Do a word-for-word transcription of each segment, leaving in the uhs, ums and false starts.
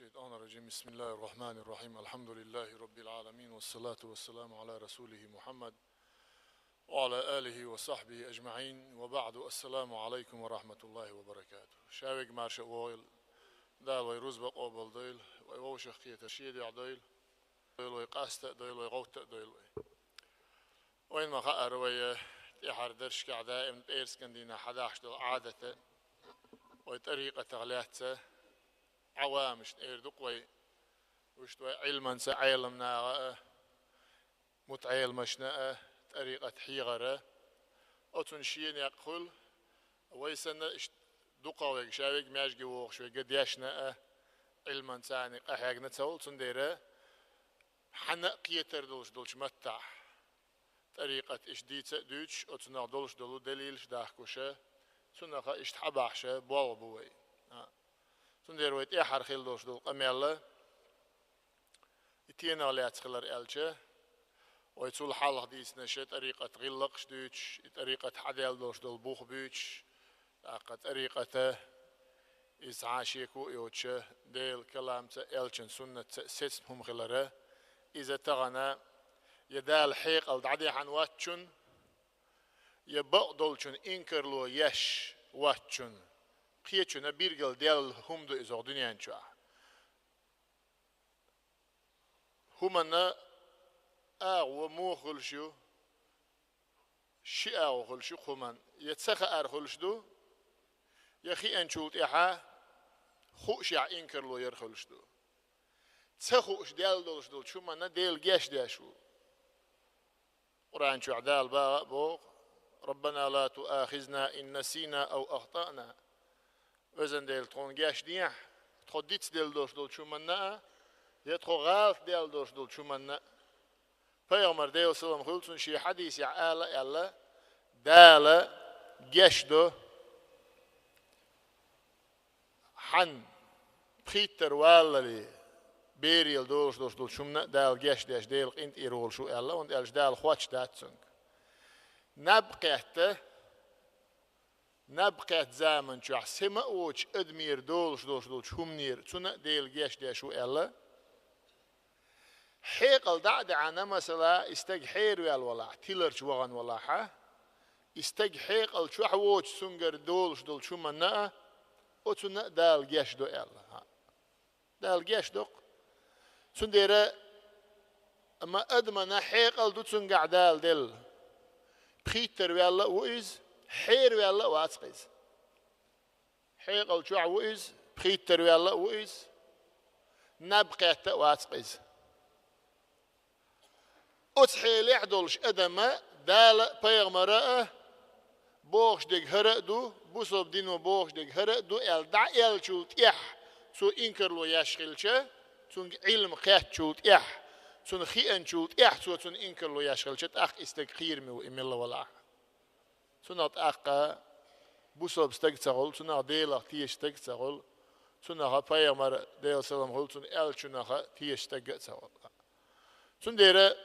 الشيطان الرجيم. بسم الله الرحمن الرحيم. الحمد لله رب العالمين، والصلاة والسلام على رسوله محمد وعلى آله وصحبه أجمعين، وبعد. السلام عليكم ورحمة الله وبركاته. Ша вега марша вогӀийла, Дала вай рузба къобал дойла, вай вовшах кхетар шеде дойла, дойла вай къаста а, дойла вай гӀовтта а, дойла вай. Вайна ма хаъара, вай тӀехьара дарсашкахь даим пӀераскан дийнахь хьадахьаш долу Ӏадат а, вай тӀарикъатах лаьцна Ӏавамашна эр ду-кх вай, вуьшта вай Ӏилманца Ӏеламнаха а, мутаӀеламашна а тӀарикъат хьехар а, оцунна шен некъ хуьлу, вай санна иштта дукхах вега, ша вега маьждиге вогӀуш вега дешна а, Ӏилманца къахьегна ца волу, цундела хьанна а кхетар долуш долчу маттахь, тӀарикъат иштта дийца а дуьйцуш, оцунах долуш долу далилаш а дахкуш, цунах иштта хьабахьаш болх бу вай. А. Цундела вай тӀехьара хила долуш долу къамел а, и тенах лаьцна хилар аьлча, вай цул хьалха дийцинарш а, тӀарикъат гӀиллакхаш дуьйцуш, и тӀарикъат хьадаьлла долуш долу бух буьйцуш, тӀаккха тӀарикъат а, иза цхьа а шеко а йоцуш, Делан каламца а, элчан суннатца а сецна хӀума хилар а, иза тахана я Дала хьекъал дӀадаьхьна вацчун, я бакъдолчун инкарло еш вацчун, кхечунна билггал даьлла хӀума ду иза хӀокху дуьнен чохь. ХӀуманна агӀо муха хуьлуш ю? Ши агӀо хуьлуш ю хӀуманна: я ца хаар хуьлуш ду, я хиъначул тӀаьхьа хуушехь инкарло яр хуьлуш ду. Ца хууш даьлла долуш долчу хӀуманна Дела геч деш ву. Къуръан чохь Дала баха а боху: «ربنا لا تؤاخذنا إن نسينا أو أخطأنا». Везан Дела, тхуна геч дехьа, тхо дицделла долуш долчу хӀуманна а, я тхо гӀалат даьлла долуш долчу хӀуманна а. Пайхамар, Делан салам хуьлда цунна, шен хьадисехь ала а аьлла: «Дала геч до хьан пхийттара валлале, берале долуш долуш долчу хӀуманна а Дала геч деш, Дела къинтӀера волуш ву», — аьлла, хӀунда аьлча Дала хоттуш дац цуьнга. Наб кхетта, наб кхетта заман чохь сема а воцучу адамера долуш долуш долчу хӀуманера, цунна а Дела геч деш ву аьлла. Хьекъал дӀа а даьхьна, масала, и стаг хьераваьлла валахь, тиларчу вахана валахьа, и стаг хьекъал чохь воцуш цуьнгара долуш долчу хӀуманна а, оцунна а Дала геч до аьлла. Дала геч доккху. Цундела, амма адамана хьекъал ду цуьнгахь Дала делла. Пхийттара ваьлла а ву иза, хьераваьлла а вац-кх иза. Хьекъал чохь ву иза, пхийттара ваьлла а ву иза, наб кхетта а вац-кх иза. Оцу хьелехь долуш адам а, Дала а, пайхамара а бохуш дерг хӀара а ду, бусалба дино бохуш дерг хӀара а ду аьлла дӀа аьллачул тӀаьхьа цо инкарло еш хилча, цуьнга Ӏилма кхеттачул тӀаьхьа, цунна хиъначул тӀаьхьа цо цунна инкарло еш хилча, тӀаккха и стаг кхераме ву, и милла валахь. Цунах тӀаккха бусалба стаг а ца хуьлу, цунах Делах теша стаг а ца хуьлу, цунах пайхамар, Делан салам хуьлда цунна, аьллачунах теша стаг а ца хуьлу. Цундела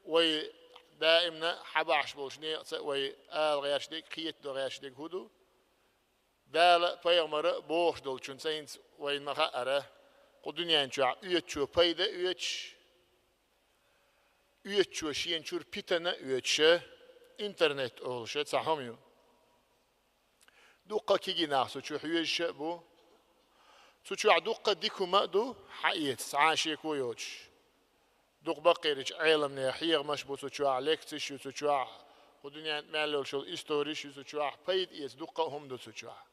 вай даимна хьабахьаш болчу некъаца а вай ала гӀерташ дерг, кхетадо гӀерташ дерг хӀун ду? Дала а, пайхамара а бохуш долчуьнца хӀинца вайна ма-хаъара, кху дуьнен чохь оьцучо пайда а оьцуш, оьцучо шена чуьра питана а оьцуша, интернет олуша цхьа хӀума ю. Дуккха а кегий нах цу чу хьоьжуша а бу. Цу чохь дуккха а дика хӀума а ду, хьаэца, цхьа а шеко йоцуш. Дукха баккхийчу Ӏеламнехан хьехамаш а бу цу чохь, лекцеш а ю цу чохь, кху дуьненна мел йолуш йолу историш а ю цу чохь, пайда эца дуккха а хӀума ду цу чохь.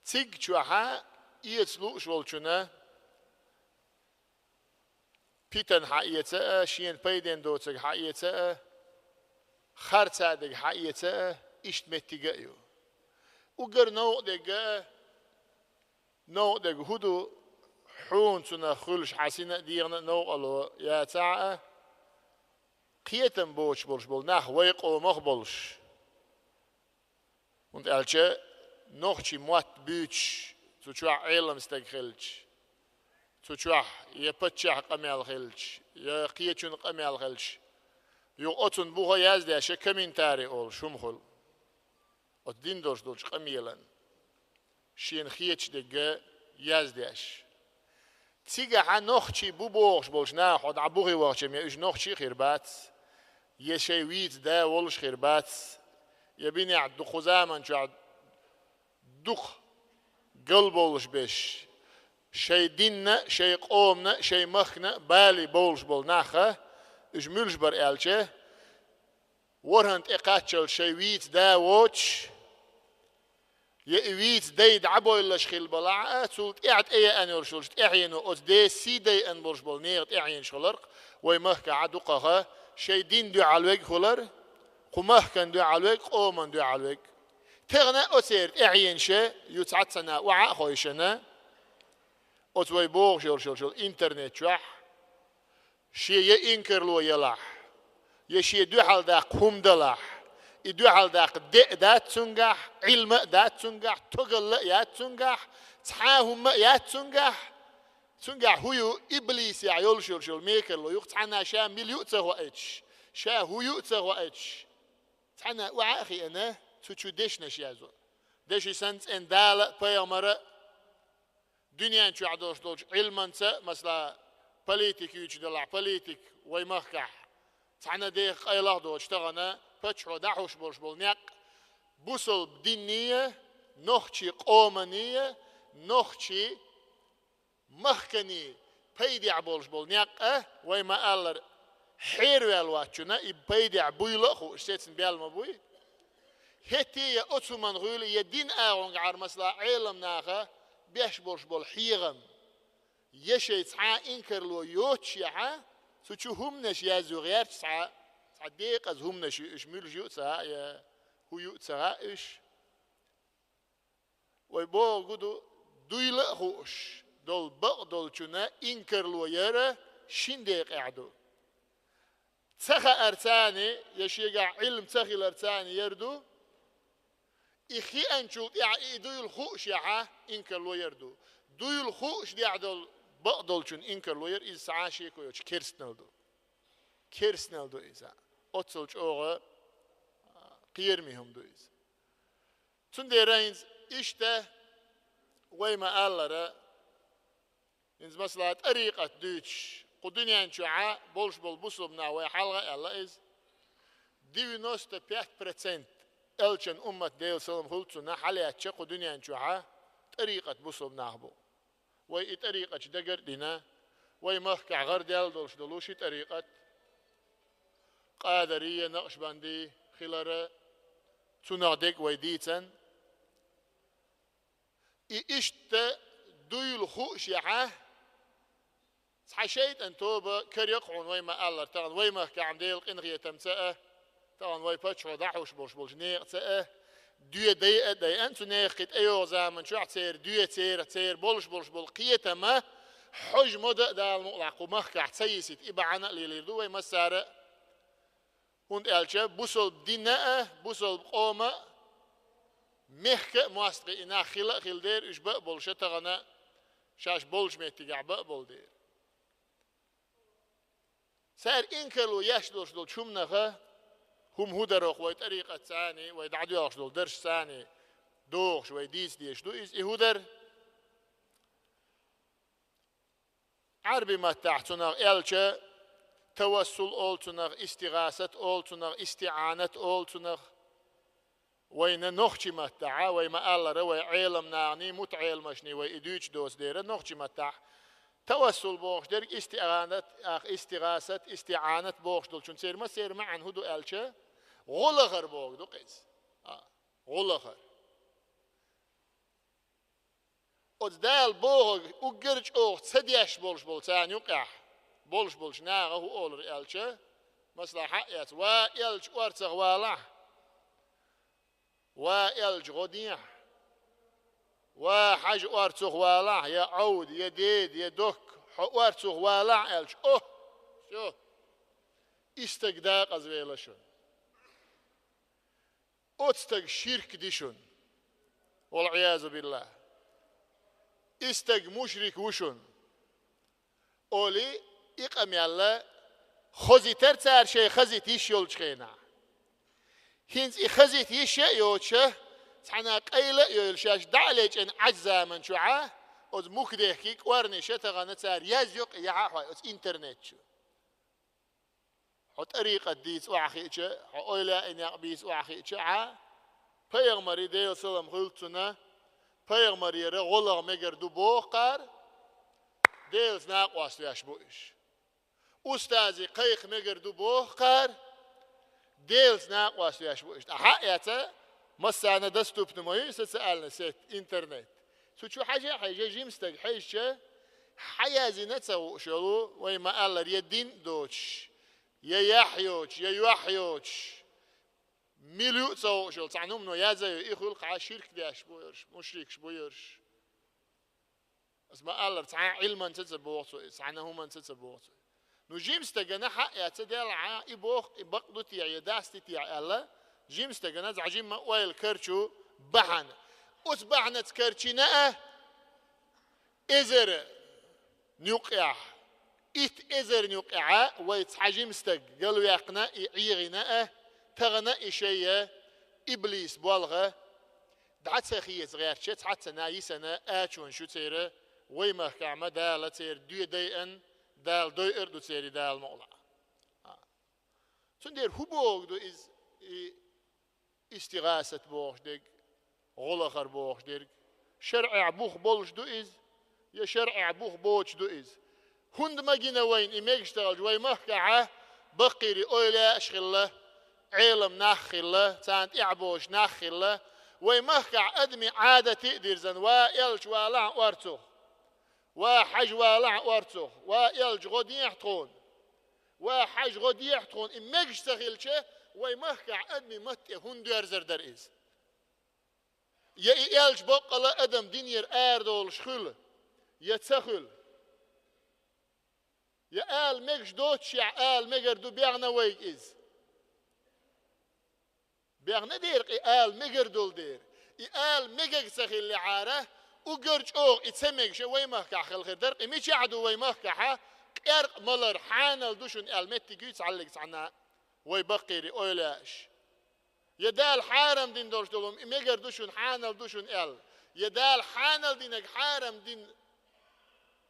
Цигга чохьа эца лууш волчунна питана хьаэца а, шена пайденна доцург хьаэца а, харцадерг хьаэца а, иштта меттиг а ю. Уггар новкъа дерг а, новкъа дерг хӀун ду, хьуна цунах хуьлуш хьан сина а, дегӀана а новкъарло яцахь а, кхетам боцуш болуш болу нах вай къомах а болуш. ХӀунда аьлча нохчийн мотт буьйцуш, цу чохь Ӏелам стаг хилча, цу чохь я паччахьан къамел хилча, я кхечун къамел хилча, юха оцунна буха яздеш я комментарий олуш хӀума хуьлу. Оцу дина долуш долчу къамелан шена хеташ дерг а яздеш. Цигахьа нохчий бу бохуш болчу наха хьо дӀа бухе вахча, я уьш нохчий а хир бац, я шайн вийца да волуш хир бац, я бинехь ду-, кху заман чохь дукха галбовлуш беш, шайн динна, шайн къомана, шайн махкана балий бовлуш болу наха, уьш муьлш бара аьлча, ворхӀанна тӀе кхаччалц шайн вийца да воцуш, я и вийца дай дӀабойллаш хилла балахь а, цул тӀаьхьа тӀееана йолуш йолчу тӀаьхьено оцу ден сий дайъина болуш болу нехан тӀаьхьенаш хиларх, вай махкахь а дукхаха шайн дин дуьхьал верг а хилар, кху махкан дуьхьал верг, къоман дуьхьал верг. Тахана оцеран тӀаьхьенаша ю цхьаццанхьа охьа а хойшина, оцу вай бохуш йолуш йолчу интернет чохь, шен я инкарло ялахь, я шен дуьхьал даккха хӀума далахь, и дуьхьал даккха де а дац цуьнгахь, Ӏилма а дац цуьнгахь, тогалла а яц цуьнгахь, цхьа а хӀума а яц цуьнгахь, цуьнгахь хӀун ю, иблисехь йолуш йолчу мекарло юха цхьанна ша мила ю а ца хоуьйтуш, ша хӀун ю а ца хоуьйтуш, цхьанна охьа а хиъна, цу чу дешнаш язо. Деши санна цӀена Дала а, пайхамара а, дуьнен чохь долуш долчу Ӏилманца а, масала, политик юьйцуш делахь, политик вай махкахь цхьана деха къайлах а доцуш тахана паччахьо дӀахьуш болуш болу некъ, бусалба динние, нохчий къомание, нохчий махкане пайдехь болуш болу некъ а, вай ма-аллара, хьераваьлла вацчунна и пайдехь буйла а хууш, сецна бел ма буй. ХӀетте я оцу хӀуманна гӀуьйлу, я дин агӀонгахьара, масала, Ӏелам наха беш болуш болу хьехам, я шайн цхьа а инкарло йоцушехьа, цу чу хӀуманаш язъю гӀерташ цхьа, цхьа декъаза хӀуманаш ю уьш, муьлш ю а ца хаьа, я хӀун ю а ца хаьа уьш. Вай боху гу ду, дуйла а хууш долу бакъдолчунна инкарло яра шин декъехь ду. Ца хаарца а, я шегахь Ӏилма ца хиларца а яр ду, и хиъначул тӀаьхьа и дуйла хуушехьа инкарло яр ду. Дуйла хууш дехь долу бакъдолчунна инкарло яр, иза цхьа а шеко йоцуш керстанал ду. Керстанал ду иза. Оццул чӀогӀа, а, кхераме хӀума ду иза. Цундела хӀинца иштта вай ма-аллара, хӀинца, масала, тӀарикъат дуьйцуш, кху дуьнен чохьа болуш болу бусалба нах, вай хьалха а аьлла иза, девяносто пять процент элчан уммат, Делан салам хуьлда цунна, хьалаьцча кху дуьнен чохьа тӀарикъат бусалба нах бу. Вай и тӀарикъаташ дагар а дина, вай махкахь гӀарадаьлла долуш долу ши тӀарикъат, Къадарий, Накъшбандий хилара, цунах дерг вай дийцан. И иштта дуйла хуушехьа, цхьа шайтӀан тоба карайо-кх хьуна, вай ма-аллара, тахана вай махкахь-м Делан къинхетамца а, тахана вай паччахьо дӀахьуш болуш болчу некъаца а, доь дайа а дайан, цу нехан кхин тӀейогӀу заман чохь церан доь, церан, церан болуш болуш болу кхетам а хьожа ма дан а, Дала мукъалахь, кху махкахь ца йисийта, и бахьана а лелийр ду вай массара а. ХӀунда аьлча бусалба дина а, бусалба къома а, мехка а мостагӀий и нах хила а хилла дера, уьш бан а болуша тахана, шаьш болчу меттигехь бан а болу дера. Цара инкарло еш долуш долчу хӀуманаха, хӀума хӀун даро-кх вай тӀарикъатца а, вай дӀадоьлхуш долу даршца а догӀуш, вай дийца дезаш ду иза, и хӀун дара? Ӏарби маттахь цунах аьлча, тавассул олу цунах, истигӀасат олу цунах, истиӀанат олу цунах. Вайна нохчи маттахьа, вай ма-аллара, вай Ӏелам наханий, мутаӀеламашний вай и дуьйцуш доцу дера, нохчи маттахь тавассул бохуш дерг истиӀанат, ах, истигӀасат, истиӀанат бохуш долчун церан массеран маьӀна хӀун ду аьлча, гӀо лахар боху ду-кх иза. А, гӀо лахар. Оцу Дала бохург уггар а чӀогӀа ца деш болуш болу царна юкъехь болуш болчу наха хӀун олура аьлча, масала, хьаэца: «Ва элча, орцах валахь! Ва элча, гӀо дехьа! Ва хьажа, орцах валахь, я Ӏовда, я деда, я докка, хьо орцах валахь!» — аьлча, охӀ, всё, и стаг дакъаза вела шуна. Оцу стага ширк ди шуна. ВалӀиязу биллахӀ. И стаг мушрик ву шуна. Олий, и къамел хозийтара цара шайн хазийта йиш йолчу хенахь. ХӀинца и хазийта йиш а йоцуша, цхьана къайла а йойла шаьш дӀа а лечкъина Ӏачу заман чохьа, Оцу мухадехкий кӀорни шатагӀана цара язйо-кх яхьа а хьой оцу интернет чу. Хьо тӀарикъат дийца охьахиъча, хьо ойла а некъ бийца охьахиъча, Ӏа, пайхамаре, Делан салам хуьлда цунна, пайхамарера гӀо лаха мегар ду боху кхара, Делаца накъост веш бу уьш. Устазе кхайкха мегар ду боху кхара, Делаца накъост веш бу уьш. ТӀаккха хьа а эца, массарна доступна ма ю социальный сеть, интернет. Цу чу хьажа а хьежа, жима стаг хьежча, хьан язйина а ца хууш йолу, вай ма-аллара, я дин а доцуш, я яхь йоцуш, я юьхь йоцуш, мила ю а ца хууш йолу цхьана хӀумано язйо, и хуьлу кхара ширк деш бу ерш, мушрикаш бу ерш. Ас ма-аллара, цхьа а Ӏилманца ца боху цо иза, цхьана а хӀуманца ца боху цо иза. Ну, жима стагана хьа а эца, делахь а, и боху, и бакъ ду техьа, я дац ди техьа аьлла, жима стагана цхьа жимма ойла карчо бахьана. Оцу бахьанаца карчийна а, эзар юккъехь, итт эзар юккъехь вай цхьа жима стаг галваьккхина и, Ӏехийна а, тахана и шайга иблис болх, дӀа ца хеза гӀертача, цхьацца йисана ачонаш ю церан, вай махкахь ма Дала церан доь дайъина, Дала дойур а ду церан, Дала мукъалахь. Цундела хӀун бохург ду иза, и истигӀасат бохуш дерг, гӀо лахар бохуш дерг? ШарӀехь бух болуш ду иза, я шарӀехь бух боцуш ду иза? ХӀунда ма гина вайна и мегаш ца хилча, вай махкахь баккхийра эвлаяаш хилла, Ӏелам нах хилла, царна тӀаьхьа бозуш нах хилла, вай махкахь адамийн Ӏадате а дирзина, ва элча валахьа орцах, ва хьаьжа валахьа орцах, ва элча гӀо дехьа тхуна, ва хьаьжа гӀо дехьа тхуна, и мегаш ца хилча, вай махкахь адамийн матта тӀе хӀунда доьрзур дара иза? Я и элча баккъала адам динера арадолуш хуьлу, я ца хуьлу? Я ала мегаш доцушехь ала мегар ду бехна вайга иза? Бехна дера-кх и ала мегар долу дера. И ала мегар ца хиллехьара, уггар чӀогӀа и ца мегаш вай махкахь хила хир дара-кх. И мичахь ду вай махкахь, къаьркъа малар хьанал ду шуна аьлла меттиг юй цхьаллиг цхьанна вай баккхийра эвлаяаш? Я Дала хьарам дина долуш долу хӀума и мегар ду шуна, хьанал ду шуна аьлла? Я Дала хьанал динарг хьарам дина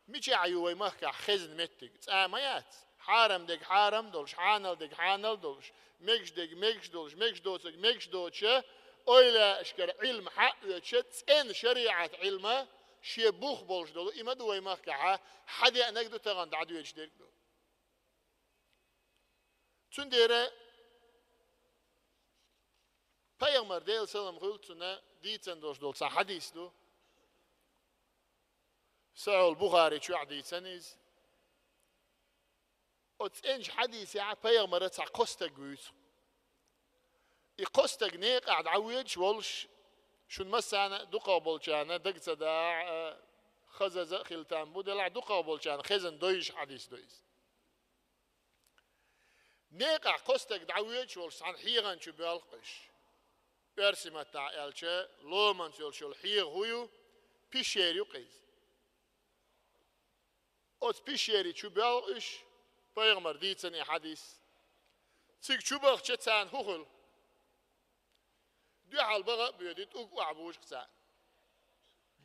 мичахь ю вай махкахь хезна меттиг? Цкъа а ма яц. Хьарам дерг хьарам долуш, хьанал дерг хьанал долуш, мегаш дерг мегаш долуш, мегаш доцург мегаш доцуша, эвлаяашкара Ӏилма хьаоьцуша, цӀена шариӀат Ӏилма шен бух болуш долу, и ма ду вай махкахь, хьадеанарг ду, тахана дӀадоьдуш дерг ду. Цундела пайхамар, Делан салам хуьлда цунна, дийцина долуш долу цхьа хьадис ду. Сахьихь Бухари чохь дийцина иза. Оцу цӀеначу хьадисехь пайхамара цхьа кхо стаг вуьйцу. И кхо стаг некъахь дӀавоьдуш волуш, шуна массарна а дукхах болчарна дага ца дахь а, хазаза а хила там бу, делахь дукхах болчарна хезна дойуш хьадис ду иза. Некъахь кхо стаг дӀавоьдуш волуш цхьана хьехана чу боьлху уьш. Оьрсийн маттахь аьлча, ломанца йолуш йолу хьеха хӀун ю, пещера ю-кх иза. Оцу пещери чу боьлху уьш, пайхамар дийцина и хьадис. Цига чу бахча царна хӀун хуьлу? Дуьхьал баха а боьду, тӀулг охьа бужу-кх царна.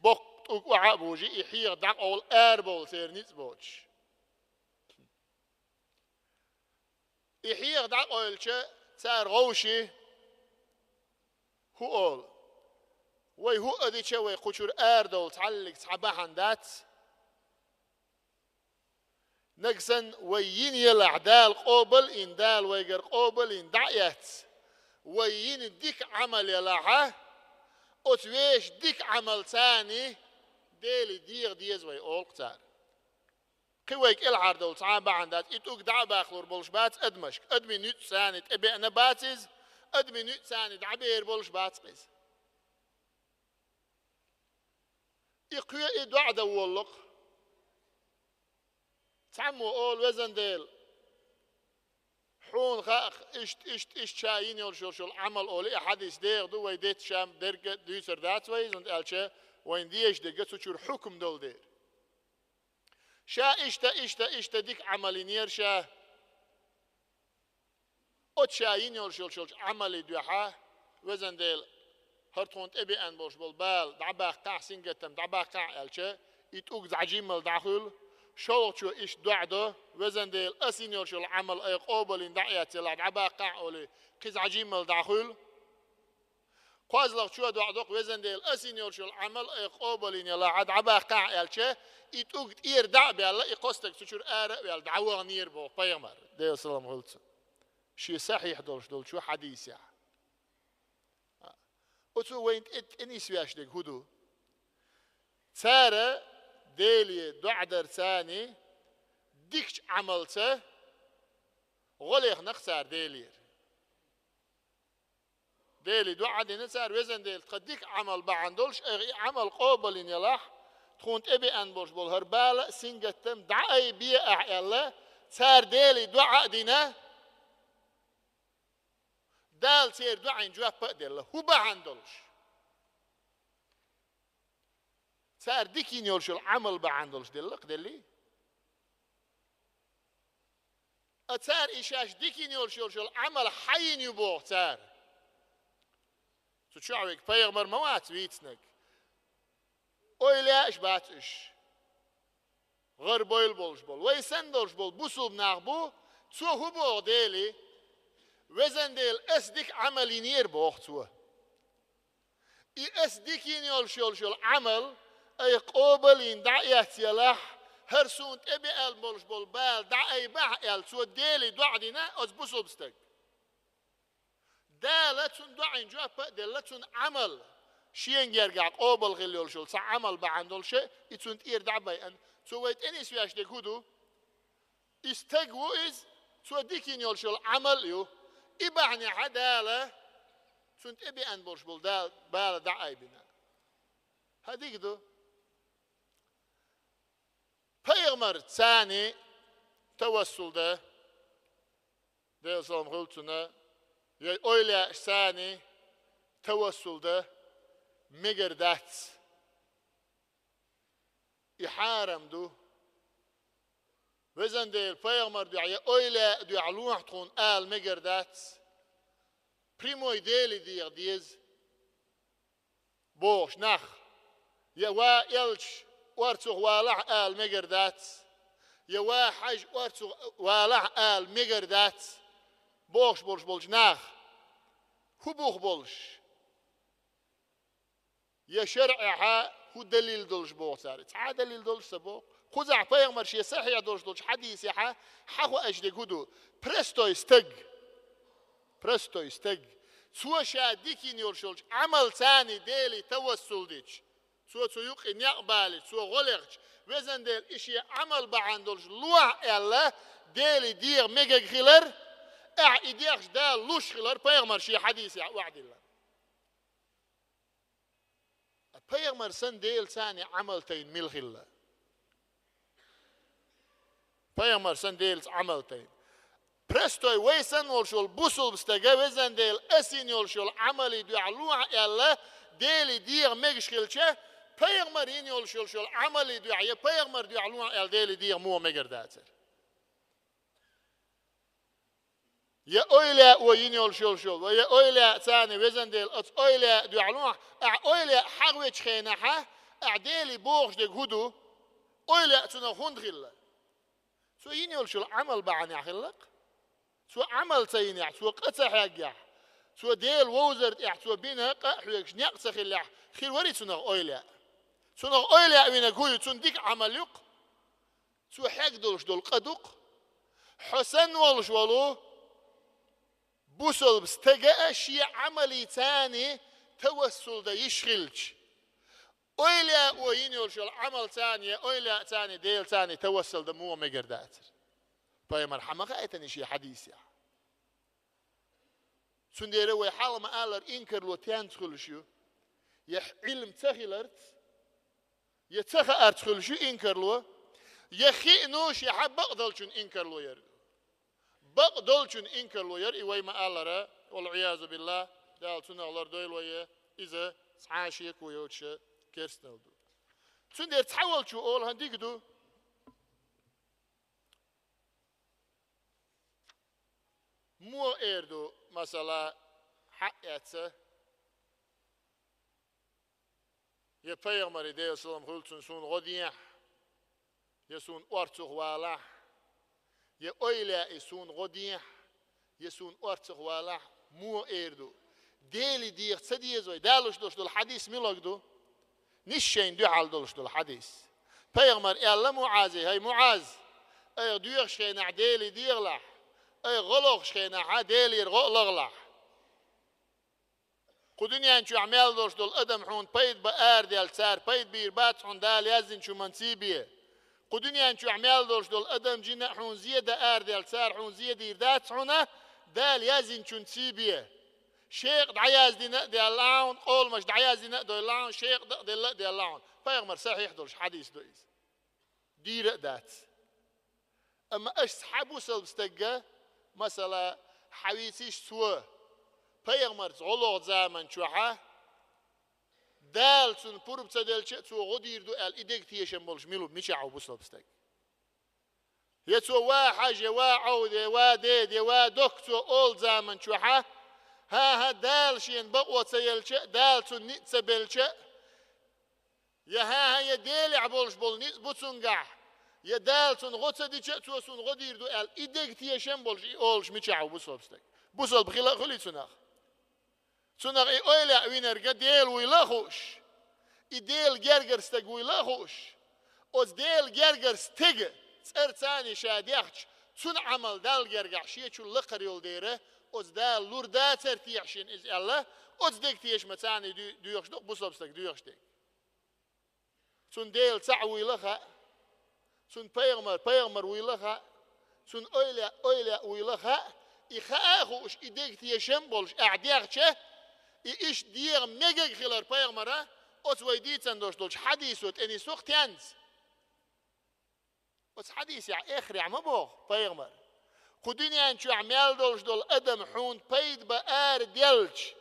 Боккха тӀулг охьа а бужий, и хьеха дӀакъовла арабовла церан ницкъ боцуш. И хьеха дӀакъовлича, цара гӀовший хӀун олу? Вай хӀуъа дича, вай кху чуьра арадовла цхьаллиг цхьа бахьана дац. Нагахь санна вай йина елахь, Дала къобал а йина, Дала вайгара къобал а йина дӀа а эцна, вай йина дика Ӏамал елахь, оцу вешан дика Ӏамалца Деле деха деза вай, олу-кх цара. Кхин вай кӀелхьардовла цхьа а бахьана дац, и тӀулг дӀа а бахлур болуш бац адамашка, адамийн ницкъаца тӀебеана бац иза, адамийн ницкъаца дӀабер болуш бац-кх иза. И кхоъ, и доӀа дан воллу-кх. Цхьаммо олу: «Везан Дела, хьуна хаьа-кх, иштта, иштта, иштта ша йина йолуш йолу Ӏамал», олий, и хьадис деха ду, вай детташ ша дерг а дуьйцур дац вай, хӀунда аьлча вайна дезаш дерг цу чуьра хьукам долу дела. Ша иштта, иштта, иштта дика Ӏамал йинера ша. Оцу ша йина йолуш йолчу Ӏамалан дуьхьа, везан Дела, хӀара тхуна тӀебеана болуш болу бала дӀабаккхахьа, сингаттам дӀабаккхахьа аьлча, и тӀуг зӀажиммал дӀахуьлу, шолгӀачо иштта доӀа до, везан Дела, ас йина йолуш йолу Ӏамал айхьа къобалйина дӀа а эцна елахь, дӀабаккхахьа олий, кхин зӀажиммал дӀахуьлу. КхозлагӀчо доӀа до-кх, везан Дела, ас йина йолуш йолу Ӏамал айхьа къобалйина елахь, дӀабаккхахьа аьлча, и тӀуг тӀера дӀа а баьлла, и кхо стаг цу чуьра ара а ваьлла, дӀаваханера боху пайхамар, Делан салам хуьлда цунна. Шен сахьихь долуш долчу хьадисехь. Оцо вайна тӀе, тӀе нисвеш дерг хӀун ду? Цара Деле доӀа дар царний дикачу Ӏамалца гӀо лехнарх цара Делера. Деле доӀа а дина цара, везан Дела, тхан дика Ӏамал бахьана долуш, айхьа и Ӏамал къобалйина елахь, тхуна тӀебеана болуш болу хӀара бала а, сингаттам дӀаайбе ахь аьлла, цара Деле доӀа а дина, Дала церан доӀийн жоп а делла, хӀун бахьана долуш? Цара дика йина йолуш йолу Ӏамал бахьана долуш делла-кх, деллий? А цара и шаьш дика йина йолуш йолуш йолу Ӏамал хьан йина ю боху цара? Цу чохь вега пайхамар ма вац вийцинарг. Ойла еш бац уьш. ГӀарабевлла болуш болу, вай санна долуш болу бусулба нах бу, цо хӀун боху Деле? Везан Дела, ас дика Ӏамал йинера боху цо. И ас дика йина йолуш йолуш йолу Ӏамал айхьа къобалйина дӀа а эцна елахь, хӀара суна тӀебеана болуш болу бала дӀаайбахьа аьлла, цо Деле доӀа дина оцу бусулба стага. Дала цунна доӀийн жоп а делла, цунна Ӏамал, шена гергахь къобал хилла йолуш йолу цхьа Ӏамал бахьана долуш, и цунна тӀера дӀа а байъина, цо вай тӀе нисвеш дерг хӀун ду? И стаг ву иза, цо дика йина йолуш йолу Ӏамал а ю. И бахьанехь Дала цунна тӀебеана болуш болу Дала бала дӀаайбина. ХӀан дика ду? Пайхамар царний тавассул дан, Делан салам хуьлда цунна, я ойла еш царний тавассул дан мегар дац. И хьарам ду. Везан Дела, пайхамар дуьхьа я ойла дуьхьа лохьа тхуна ала мегар дац. Прямой Деле деха деза бохуш нах, я ва элча орцах валахь ала мегар дац, я ва хьажа орцах валахь ала мегар дац бохуш болуш болчу нах, хӀун бух болуш? Я шарӀехьа хӀун далил долуш боху цара? Цхьа а далил долуш ца боху. Кхузахь пайхамар шен сахьихь долуш долчу хьадисехьа хьан хууш дерг хӀун ду? Простой стаг. Простой стаг. Цо ша дика йина йолуш йолчу Ӏамал царний Деле тавассул дича, цо цу юкъе некъ балича, цо гӀо лехча, везан Дела, и шен Ӏамал бахьана долуш лохьа аьлла, Деле деха мегаг хилар, ахьа и дехча Дала луш хилар, пайхамар шен хьадисехь охьадиллар. Пайхамар санна Дела царний Ӏамал тайна мила хилла? Пайхамар санна Делаца Ӏамал тайна. Простой, вай санна волуш волу бусулба стага, везан Дела, ас йина йолуш йолу Ӏамале дуьхьа лохьа аьлла, Деле деха мегаш хилча, пайхамар йина йолуш йолуш йолу Ӏамале дуьхьа, я пайхамар дуьхьа лохьа аьлла, Деле деха муха мегар дацара? Я ойла а йина йолуш йолуш йолу, ва я ойла а царна, везан Дела, оцу ойла а дуьхьа лохьа, ахьа ойла а хьагӀвечу хенахьа, ахьа Деле бохуш дерг хӀун ду? Ойла а цунах хӀунда хилла? Цо йина йолуш йолу Ӏамал бахьанехь хилла-кх. Цо Ӏамал ца йинехь, цо къа ца хьеггехь, цо Дела вовзар тӀехь, цо бина къа а хьоьгуш некъ ца хиллехь, хир варий цунах ойла а? Цунах ойла а винарг хӀун ю? Цунна дика Ӏамал ю-кх. Цо хьегдолуш долу къа ду-кх. Хьо санна волуш волу бусалба стага а шен Ӏамале царна тавассул дан йиш хилча, ойла а йина йолуш йолу Ӏамал царна, я ойла а царна, Дела царна тавассул дан муха мегар дацара? Пайхамар хьан ма хаийтина шен хьадисехь? Цундела вай хьалха ма-аллара, инкарло тенца хуьлуш ю: я Ӏилма ца хиларца, я ца хаарца хуьлуш ю инкарло, я хиъна шен хьан бакъдолчун инкарло яр ду. Бакъдолчун инкарло яр и вай ма-аллара, вал-Ӏиязу биллахӀ, Дала цунах лардойла вай, иза цхьа а шеко йоцуша керстанал ду. Цундела цхьаволчо олу: хӀан дика ду. Муха эр ду, масала, хьаъ эцца, я пайхамаре, Делан салам хуьлда цунна, суна гӀо дехьа, Суна орцах валахь, я ойла и суна гӀо дехьа, я суна орцах валахь, муха эр ду? Дела деха ца деза вай? Далуш долуш долу хьадис милаг ду? Нисса шайна дуьхьал долуш долу хьадис. Пайхамар аьлла МуӀазе: «ХӀай МуӀаз, айхьа доьхуш хенахь Дела дехалахь, айхьа гӀо лохуш хенахь Делера гӀо а лахалахь». Кху дуьнен чохь мел долуш долу адам хьуна пайда бан араделча, цара пайда бийр бац хьуна Дала яздинчу хӀуманца бен. Кху дуьнен чохь мел долуш долу адам, жина а хьуна зен дан араделча, цара хьуна зен дийр дац хьуна Дала яздинчуьнца бен. Шекъа дӀаяздина а делла хьуна, къоламаш дӀаяздина а делла хьуна, шекъа дакъаделла а делла хьуна. Пайхамар сахьихь долуш хьадис ду иза. Дийр а дац. Амма аша цхьа бусалба стага, масала, хьан вийциш цо, пайхамарца гӀо лоху заман чохьа, Дала цунна пурба ца делча а, цо гӀо дийр ду аьлла, и дега тешам болуш мила ву, мичахь ву бусалба стаг? Я цо: «Ва хьажа, ва Ӏовде, ва деде, ва докка», цо олу заман чохьа, хӀан-хӀа, Дала шена бакъо ца елча а, Дала цунна ницкъ ца белча а, я хӀан-хӀа, я Делехь болуш болу ницкъ бу цуьнгахь, я Дала цунна гӀо ца дича а, цо суна гӀо дийр ду аьлла, и дега тешам болуш, и олуш мичахь ву бусалба стаг? Бусалба хила а хуьлий цунах? Цунах и ойла а винарг Дела вуйла а хууш, и Делан гергара стаг вуйла а хууш, оцу Делан гергара стеган цӀарца ша дехча, цуьнан Ӏамал Далла гергахь шечул лакхара йолу дела, оцу Дала лур дацара техьа шена иза аьлла, оцу дега тешамца и дуь-, доьхуш ду-кх бусалба стаг доьхуш дерг. Цунна Дела цхьаъ вуйла а хаьа, цунна пайхамар, пайхамар вуйла а хаьа, цунна ойла, ойла вуйла а хаьа, и хаа а хууш, и дега тешам а болуш ахь дехча, и иштта дегӀан мегаш хилар пайхамара, оцу вай дийцина долуш долчу хьадисо тӀе нису-кх тенца. Оцу хьадисехь эххарехь ма боху пайхамар: «Кху дуьнен чохь мел долуш долу адам хьуна пайда бан араделча».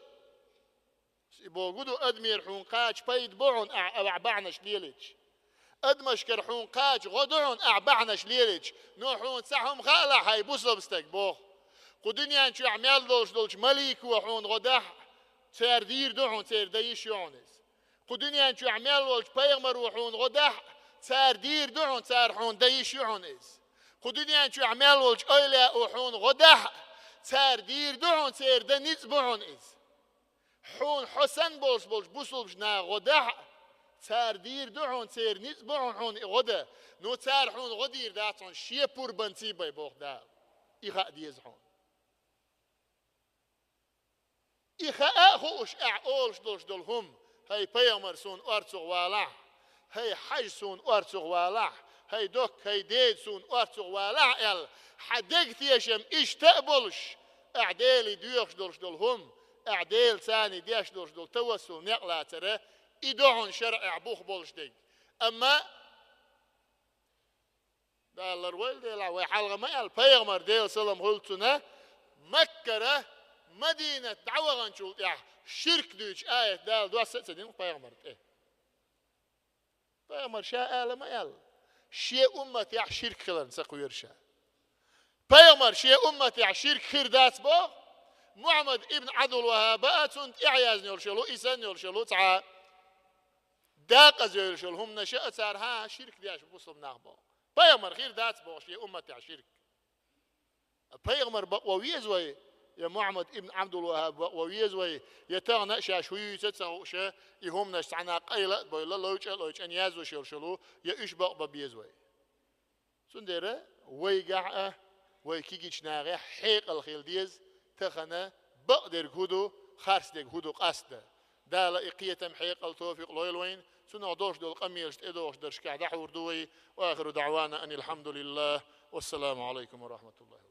И боху ду, адамера хьуна кхача пайда бу хьуна ахь, ахь бахьанаш лелийча. Адамашкара хьуна кхача гӀо ду хьуна ахь бахьанаш лелийча. Но хьуна цхьа хӀума хаалахь, хӀай бусалба стаг, боху. Кху дуьнен чохь мел долуш долчу малико хьуна гӀо дахь, цара дийр ду хьуна, церан дан йиш ю хьуна иза. Кху дуьнен чохь мел волчу пайхамаро хьуна гӀо дахь, цара дийр ду хьуна, цара хьуна дан йиш ю хьуна иза. Кху дуьнен чохь мел волчу ойла а хьуна гӀо дахь, цара дийр ду хьуна, церан дан ницкъ бу хьуна иза. Хьуна хьо санна болуш болчу бусалбачу наха гӀо дахь, цара дийр ду хьуна, церан ницкъ бу хьуна, хьуна и гӀо дан. Ну, цара хьуна гӀо дийр дац хьуна, шен пурбанца бен, боху Дала. И хаа деза хьуна. И хаа а хууш ахь олуш долуш долу хӀума: «ХӀай пайхамар, суна орцах валахь, хӀай хьажа, суна орцах валахь, хӀай докка, хӀай деда, суна орцах валахь», аьлла, хьан дега тешам иштта а болуш, ахь Деле доьхуш долуш долу хӀума, ахь Делаца деш долуш долу тавассул некъ лацара, и ду хьуна шарӀехь бух болуш дерг. Амма Дала ларвойла делахь, вай хьалха ма аьлла, пайхамар, Делан салам хуьлда цунна, Маккара Мадинат дӀаваханчул тӀаьхьа ширк дуьйцу аят Дала доцца а ца дина пайхамар тӀе. Пайхамар ша ала ма аьлла, шен умматехь ширк хиларна ца кхоьру ша. Пайхамар шен умматехь ширк хир дац боху, Мухьаммад ибн Ӏабдул-ВахӀаба а, цунна тӀаьхьа яздина йолуш йолу, и санна йолуш йолу цхьа декъаза йолуш йолу хӀуманаш а, цара хӀан-хӀа ширк деш бусалба нах боху. Пайхамар хир дац боху шен умматехь ширк. Пайхамар бакъо веза вай, я Мухьаммад ибн Ӏабдул-ВахӀаб бакъо веза вай, я тахана а шаьш хӀун юьйцу а ца хууш, и хӀуманаш цхьана къайла а бойла, ловчӀа а ловчӀа яздеш йолуш йолу, я уьш бакъ бан беза вай. Цундела вайгахь а, вай кегийчу нахехь хьекъал хила деза, тахана бакъдерг хӀун ду, харцдерг хӀун ду къастадан. Дала и кхетам, хьекъал, тофикъ лойла вайна, цунах долуш долу къамелаш тӀедогӀуш дарсашкахь дӀахьур ду вай. Ва ахиру даӀвана анил хьамдулиллахӀ. Вассаламу Ӏалайкум ва рахьматуллахӀи.